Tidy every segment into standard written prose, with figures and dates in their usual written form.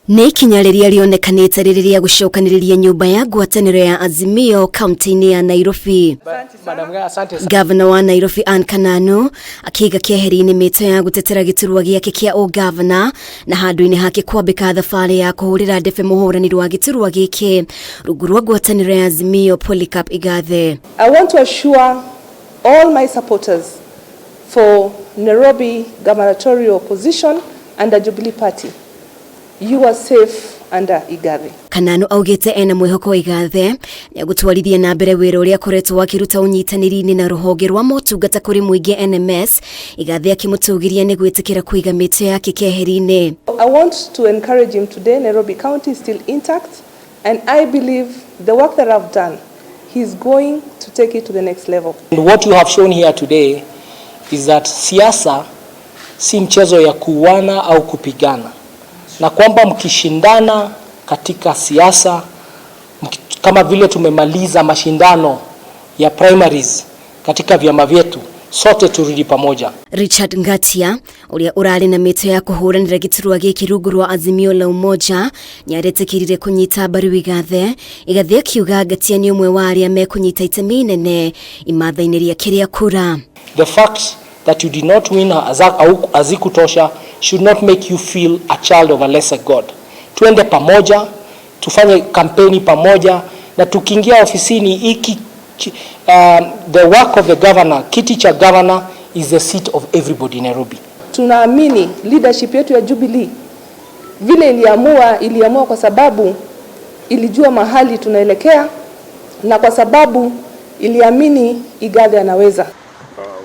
Nĩ ikinya rĩrĩa rĩonekanĩte rĩrĩ rĩa gũcokanĩrĩria nyũmba ya ngwatanĩro ya Azimio kaunti-inĩ ya Nairobi. Gavana wa Nairobi Anne Kananu akĩiga keheri-inĩ mĩto ya gũtetera gĩturwa gĩake kĩa ũgavana na handũ-inĩ hake kwambĩka thabarĩ ya kũhũrĩra ndebe mũhũranĩri wa gĩturwa gĩkĩ rungu rwa ngwatanĩro ya Azimio Polycarp Igathe. I want to assure all my supporters for Nairobi gubernatorial position under Jubilee Party, you are safe under Igathe. Kananu augĩte ena mwĩhoko Igathe nĩegũtwarithia na mbere wĩra ũrĩa akoretwo akĩruta ũnyitanĩri-inĩ na rũhonge rwa motungata kũrĩ mũingĩ NMS. Igathe akĩmũtũgĩria nĩ gwĩtĩkĩra kũiga mĩtĩ yake keheri-inĩ. I want to encourage him today. Nairobi County is still intact, and I believe the work that I've done, he's going to take it to the next level. And what you have shown here today is that siasa si mchezo ya kuuana au kupigana, na kwamba mkishindana katika siasa kama vile tumemaliza mashindano ya primaries katika vyama vyetu, sote turudi pamoja. Richard Ngatia ũrĩa ũrarĩ na mĩto ya kũhũranĩra gĩturwa gĩkĩ rungu rwa Azimio la Umoja nĩaretĩkĩrire kũnyita mbaru Igathe. Igathe akiuga Ngatia nĩ ũmwe wa arĩa mekũnyita itemi inene imatha-inĩ rĩake rĩa kura. The fact that you did not win hazikutosha should not make you feel a child of a lesser God. Tuende pamoja, tufanye kampeni pamoja, na tukiingia ofisini iki the work of the governor, kiti cha governor is the seat of everybody in Nairobi. Tunaamini leadership yetu ya Jubilee vile iliamua, iliamua kwa sababu ilijua mahali tunaelekea na kwa sababu iliamini Igathe anaweza.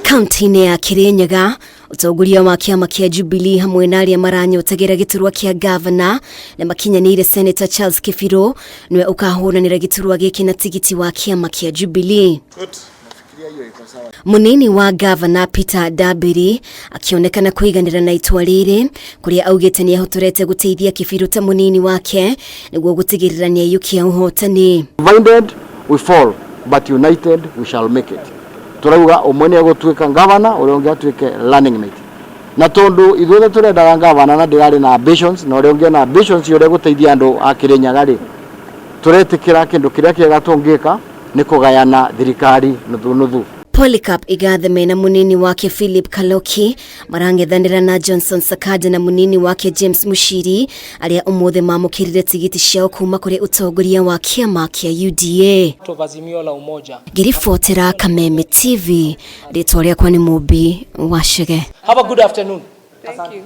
Kaunti-inĩ ya Kirinyaga, ũtongoria wa kĩama kĩa Jubilee hamwe na arĩa maranyotagĩra gĩturwa kĩa gavana na makinyanĩire Senator Charles Kibirũ nĩwe ũkahũranĩra gĩturwa gĩkĩ na tigiti wa kĩama kĩa Jubilee. Munini wa gavana Peter Ndambiri akĩonekana kũiganĩra na itua rĩrĩ, kũrĩa augĩte nĩ ahotorete gũteithia Kibirũ ta mũnini wake nĩguo gũtigĩrĩra nĩ aiyũkia ũhotani. Divided we fall, but united we shall make it. Turauga ũmwe nĩ egũtuĩka gavana, ũrĩa ũngĩ atuĩke running mate, na tondu ithuothe tũrendaga gavana na ndĩrarĩ na ambitions na ũrĩa ũngĩ na ambitions ũrĩa gũteithia andũ a Kĩrĩnyaga rĩ, tũretĩkĩra kĩndũ kĩrĩa kĩega tũngĩka nĩ kũgayana thirikari nuthu nuthu. Polycarp Igathe mena munini wake Philip Kaloki marang'ethanĩra na Johnson Sakaja na munini wake James Mushiri, arĩa ũmũthĩ mamũkĩrire tigiti ciao kuma kũrĩ ũtongoria wa kĩama kĩa UDA. Of Azimio la Umoja. Ngĩribotera Kameme TV, rĩtwa rĩakwa nĩ Mũmbi wa Chege. Have a good afternoon. Thank you.